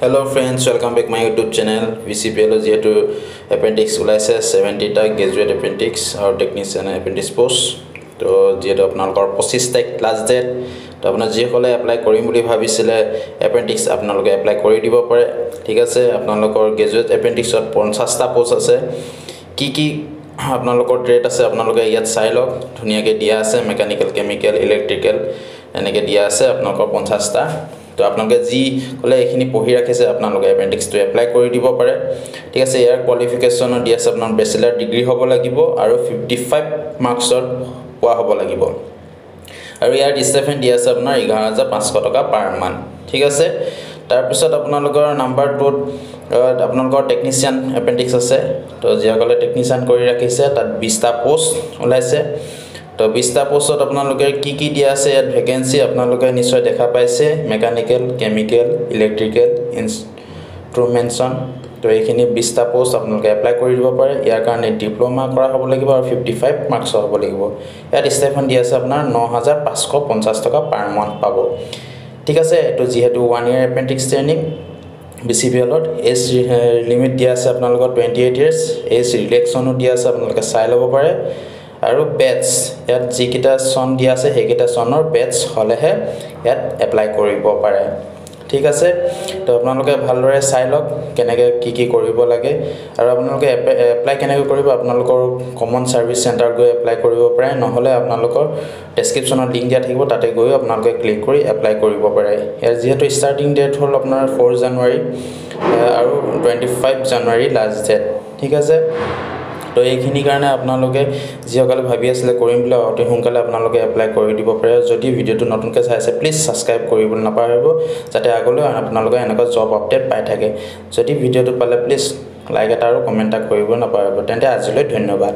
Hello friends, welcome back my YouTube channel. বিচিপিএলৰ যিহেতু apprentice ওলাইছে, 70টা graduate apprentice আৰু technician apprentice post. তো যিহেতু আপোনালোকৰ 25 তাৰিখ লাষ্ট ডেট, তো আপোনাৰ যিসকলে এপ্লাই কৰিম বুলি ভাবিছিলে এপ্ৰেণ্টিছ, আপোনালোকে এপ্লাই কৰি দিব পাৰে। ঠিক আছে, আপোনালোকৰ গ্ৰেজুৱেট এপ্ৰেণ্টিছত 50টা পষ্ট আছে। কি কি আপোনালোকৰ ট্ৰেড আছে, আপোনালোকে ইয়াত চাই লওক। ধুনীয়াকৈ দিয়া আছে, মেকানিকেল, কেমিকেল, ইলেক্ট্ৰিকেল এনেকৈ দিয়া আছে আপোনালোকৰ 50টা। তো আপোনালোকে যি ক'লে এইখিনি পঢ়ি ৰাখিছে, আপোনালোকে এপ্ৰেণ্টিছটো এপ্লাই কৰি দিব পাৰে। ঠিক আছে, ইয়াৰ কোৱালিফিকেশ্যনো দি আছে, আপোনাৰ বেচেলাৰ ডিগ্ৰী হ'ব লাগিব আৰু 55 মাৰ্কছৰ পোৱা হ'ব লাগিব। আৰু ইয়াৰ ষ্টাইপেণ্ড দি আছে আপোনাৰ 11,500 টকা পাৰ মান্থ। ঠিক আছে, তাৰপিছত আপোনালোকৰ নাম্বাৰ 2ত আপোনালোকৰ টেকনিচিয়ান এপ্ৰেণ্টিছ আছে। তো যিসকলে টেকনিচিয়ান কৰি ৰাখিছে, তাত 20টা পষ্ট ওলাইছে। তো 20টা পষ্টত আপোনালোকে কি কি দিয়া আছে ইয়াত ভেকেঞ্চি, আপোনালোকে নিশ্চয় দেখা পাইছে, মেকানিকেল, কেমিকেল, ইলেক্ট্ৰিকেল, ইনষ্ট্ৰুমেণ্টেশ্যন। তো এইখিনি 20টা পষ্ট আপোনালোকে এপ্লাই কৰি দিব পাৰে। ইয়াৰ কাৰণে ডিপ্ল'মা কৰা হ'ব লাগিব আৰু 55 মাৰ্কছৰ হ'ব লাগিব। ইয়াত ষ্টাইপেণ্ড দিয়া আছে আপোনাৰ 9550 টকা পাৰ মান্থ পাব। ঠিক আছে, এইটো যিহেতু ওৱান ইয়েৰ এপ্ৰেণ্টিছ ট্ৰেইনিং বিচিপিএলত, এজ লিমিট দিয়া আছে আপোনালোকৰ 28 ইয়েৰ্ছ, এজ ৰিলেক্সনো দিয়া আছে, আপোনালোকে চাই ল'ব পাৰে। আৰু বেটছ, ইয়াত যিকেইটা চন দিয়া আছে, সেইকেইটা চনৰ বেটছ হ'লেহে ইয়াত এপ্লাই কৰিব পাৰে। ঠিক আছে, তো আপোনালোকে ভালদৰে চাই লওক কেনেকৈ কি কি কৰিব লাগে আৰু আপোনালোকে এপ্লাই কেনেকৈ কৰিব। আপোনালোকৰ কমন ছাৰ্ভিচ চেণ্টাৰত গৈ এপ্লাই কৰিব পাৰে, নহ'লে আপোনালোকৰ ডেছক্ৰিপশ্যনত লিংক দিয়া থাকিব, তাতে গৈও আপোনালোকে ক্লিক কৰি এপ্লাই কৰিব পাৰে। ইয়াৰ যিহেতু ষ্টাৰ্টিং ডেট হ'ল আপোনাৰ 4 জানুৱাৰী আৰু 25 জানুৱাৰী লাষ্ট ডেট। ঠিক আছে, তো এইখিনিৰ কাৰণে আপোনালোকে যিসকলে ভাবি আছিলে কৰিম বুলি, অতি সোনকালে আপোনালোকে এপ্লাই কৰি দিব পাৰে। যদি ভিডিঅ'টো নতুনকৈ চাই আছে, প্লিজ ছাবস্ক্ৰাইব কৰিবলৈ নাপাহৰিব, যাতে আগলৈ আপোনালোকে এনেকুৱা জব আপডেট পাই থাকে। যদি ভিডিঅ'টো পালে, প্লিজ লাইক এটা আৰু কমেণ্ট এটা কৰিব নাপাহৰিব। তেন্তে আজিলৈ ধন্যবাদ।